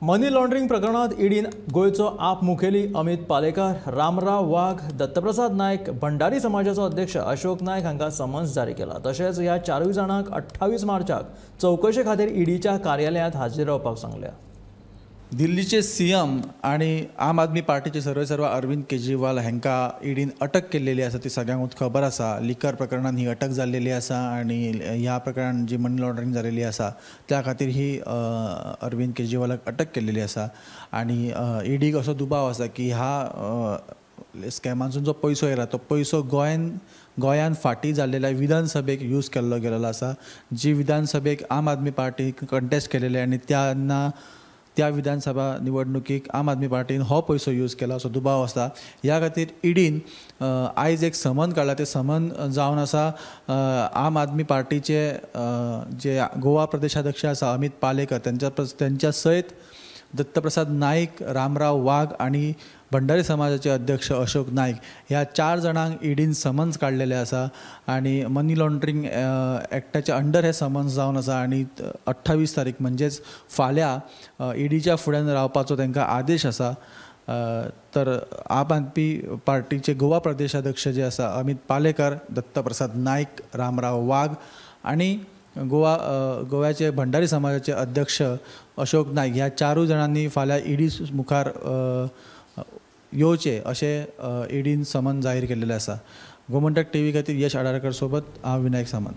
Money laundering प्रकरणात ईडीन गोंयचो आप मुखेली अमित पालेकार, रामराव वाघ, दत्तप्रसाद नायक, भंडारी समाजाचो अध्यक्ष अशोक नायक हांकां समन्स जारी केला. तशेंच ह्या चारूय जाणांक 28 मार्चाक चवकशे खातीर ईडीच्या कार्यालयांत हाजीर रावपाक सांगल्या. दिल्लीचे सीएम आनी आम आदमी पार्टीचे सर्वेसर्वा अरविंद केजरीवाल हांकां ईडीन अटक केल्लेली आसा ती सगळ्यांकूच खबर आसा. लिकर प्रकरणान ही अटक जाल्लेली आसा आनी ह्या प्रकरणान जी मनी लॉन्ड्रिंग जाल्लेली आसा त्या खातीर ही अरविंद केजरीवालाक अटक केल्लेली आसा. आनी ईडीक असो दुबाव आसा की ह्या स्कॅमांतसून जो पयसो येयला तो पयसो गोंयान फाटीं जाल्लेल्या विधानसभेक यूज केल्लो गेलेलो आसा, जी विधानसभेक आम आदमी पार्टी कंटेस्ट केलेले आनी त्यांना त्या विधानसभा निवडणुकीक आम आदमी पार्टीन हो पयसो यूज केला असो दुबाव आसा. ह्या खातीर ईडीन आयज एक समन काडला. तें समन जावन आसा आम आदमी पार्टीचे जे गोवा प्रदेशाध्यक्ष आसा अमित पालेकर त्यांच्या सयत दत्तप्रसाद नायक, रामराव वाघ आनी भंडारी समाजाचे अध्यक्ष अशोक नायक ह्या 4 जाणांक ईडीन समन्स काडलेले आसा आनी मनी लॉन्ड्रिंग एक्टाच्या अंडर हे समन्स जावन आसा. आनी 28 तारीख म्हणजेच फाल्यां ईडीच्या फुड्यान रावपाचो तांकां आदेश आसा. तर आम आदमी पार्टीचे गोवा प्रदेशाध्यक्ष जे आसा अमित पालेकर, दत्तप्रसाद नायक, रामराव वाघ आनी गोव्याचे भंडारी समाजाचे अध्यक्ष अशोक नायक ह्या 4 जाणांनी फाल्यां ईडी मुखार येवचे अशें ईडीन समन जाहीर केल्लेलें आसा. गोमंतक टीव्ही खातीर यश आडारकर सोबत हांव विनायक सामंत.